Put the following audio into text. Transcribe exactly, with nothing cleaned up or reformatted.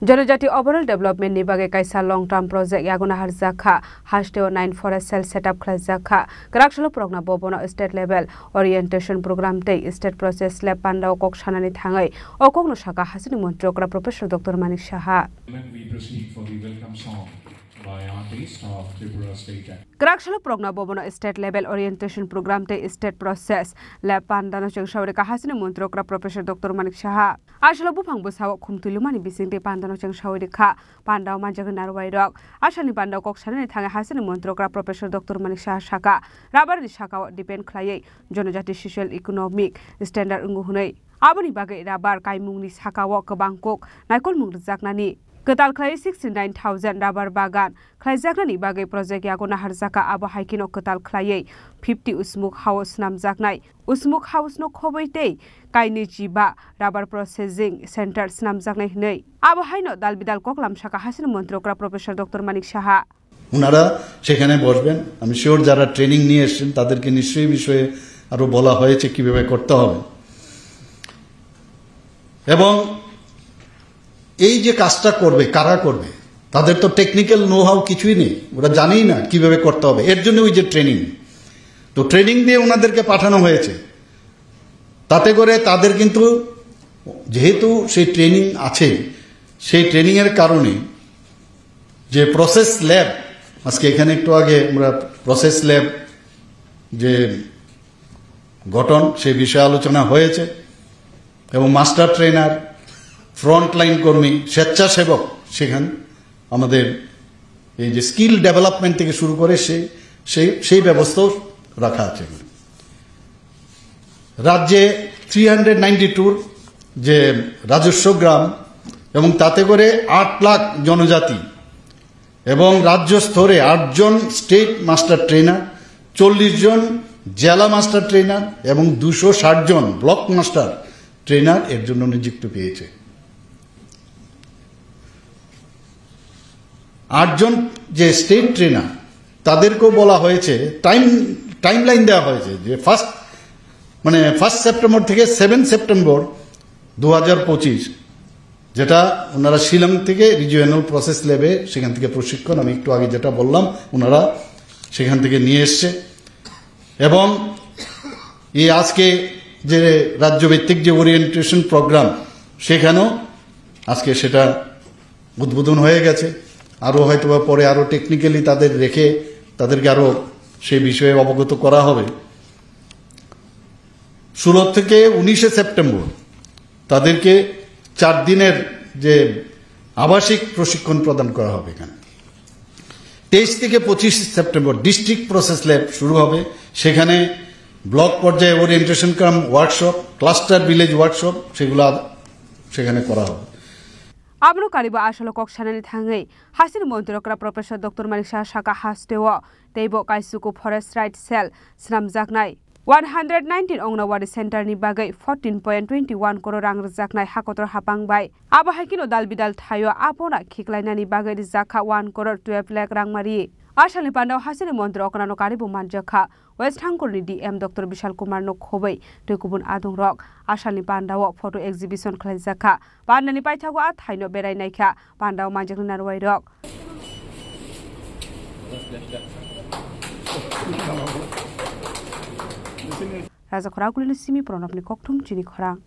Jonojati overall development ni bagwi kaisa long term project yago naharjak kha, hasteo nine forest cell setup khlaijak kha. Kwrak salo Progna Bhavan o state level orientation program tei state process lab pandao kok sanani thangwi o kokno sakha hasini montri okra Professor Doctor Manik Saha. We proceed for the welcome song by artist of Tripura State. Kwrak salo Progna Bhavan o state level orientation program tei state process lab pandano chengsawi rwkha hasini montri okra Professor Doctor Manik Saha. Asalo buphang bwsao khumtwi lumani bising tei pandano chengsawi rwkha. Pandao manjagwi narwai rok. Asalni pandao kok sanani thangwi hasini montri okra Professor Doctor Manik Saha sakha, rubber ni sakao depend khlaiwi jonojati social economic standard wngo hwnwi. Aboni bagwi rubber kaimungni sakao kwbang kok naikolmung rwjaknani. Kwtal khlai sixty nine thousand rubber bagan khlaijaknani bagwi project yago naharjakha, abo hai kheno kwtal khlaiwi fifty usmuk hao swnamjaknai usmuk house no khobwi tei kainwi chiba rubber processing center swnamjaknai hwnwi. Abo haino dal bidal koklam sakha hasini montri okra Professor Doctor Manik Saha. ওনারা সেখানে বসবেন। আমি শিওর যারা ট্রেনিং নিয়ে এসেছেন তাদেরকে নিশ্চয়ই এই বিষয়ে আরো বলা হয়েছে কিভাবে করতে হবে। এবং এই যে কাজটা করবে, কারা করবে, তাদের তো টেকনিক্যাল নো হাউ কিছুই নেই, ওরা জানেই না কিভাবে করতে হবে। এর জন্য ওই যে ট্রেনিং, তো ট্রেনিং দিয়ে ওনাদেরকে পাঠানো হয়েছে। তাতে করে তাদের কিন্তু যেহেতু সেই ট্রেনিং আছে, সেই ট্রেনিংয়ের কারণে যে প্রসেস ল্যাব, আজকে এখানে একটু আগে আমরা প্রসেস ল্যাব যে গঠন, সেই বিষয়ে আলোচনা হয়েছে এবং মাস্টার ট্রেনার, ফ্রন্টলাইন কর্মী, স্বেচ্ছাসেবক সেখানে আমাদের এই যে স্কিল ডেভেলপমেন্ট থেকে শুরু করে সেই, সেই, সেই ব্যবস্থাও রাখা আছে। রাজ্যে থ্রি হান্ড্রেড নাইনটি টুর যে রাজস্ব গ্রাম এবং তাতে করে আট লাখ জনজাতি এবং রাজ্য স্তরে আটজন স্টেট মাস্টার ট্রেনার, চল্লিশ জন জেলা মাস্টার ট্রেনার এবং দুশো ষাট জন ব্লক মাস্টার ট্রেনার এর জন্য নিযুক্ত পেয়েছে। আটজন যে স্টেট ট্রেনার, তাদেরকেও বলা হয়েছে, টাইম, টাইমলাইন দেওয়া হয়েছে যে ফার্স্ট, মানে ফার্স্ট সেপ্টেম্বর থেকে সেভেন সেপ্টেম্বর দু হাজার পঁচিশ, যেটা ওনারা শিলং থেকে রিজিওনাল প্রসেস ল্যাবে সেখান থেকে প্রশিক্ষণ, আমি একটু আগে যেটা বললাম, ওনারা সেখান থেকে নিয়ে এসছে। এবং এই আজকে যে রাজ্যভিত্তিক যে ওরিয়েন্টেশন প্রোগ্রাম, সেখানেও আজকে সেটা উদ্বোধন হয়ে গেছে। আরও হয়তো বা পরে আরও টেকনিক্যালি তাদের রেখে তাদেরকে আরও সেই বিষয়ে অবগত করা হবে। ষোলো থেকে উনিশে সেপ্টেম্বর তাদেরকে চার দিনের যে আবাসিক প্রশিক্ষণ প্রদান করা হবে এখানে। তেইশ থেকে পঁচিশ সেপ্টেম্বর ডিস্ট্রিক্ট প্রসেস ল্যাব শুরু হবে। সেখানে ব্লক পর্যায়ে ওরিয়েন্টেশন কাম ওয়ার্কশপ, ক্লাস্টার ভিলেজ ওয়ার্কশপ, সেগুলো আ-, সেখানে করা হবে। Abono karibo asalo kok sanani thangwi hasini montri okra Professor Doctor Manik Saha sakha, hasteo teibo Kaisuku Forest Right Cell swnamjaknai one hundred nineteen Ongnawari Center ni bagwi fourteen point twenty one crore rang rwjaknai hakotor hapang bai. Abo hai kheno dal bidal thaio apona khiklainani bagwi rwjakha one crore twelve lakh rangmari. Asalni pandao hasini montri okra no karibo manjakha. West Hangkor ni D M Doctor Bishal Kumar no khobwi tei kubun adongrok asalni pandao photo exhibition khlaijakha. Pandani paithago a thaino berai naikha pandao manjaknai narwai rok. Raja Khoragulini simi Pranabni kokthum chini khorang.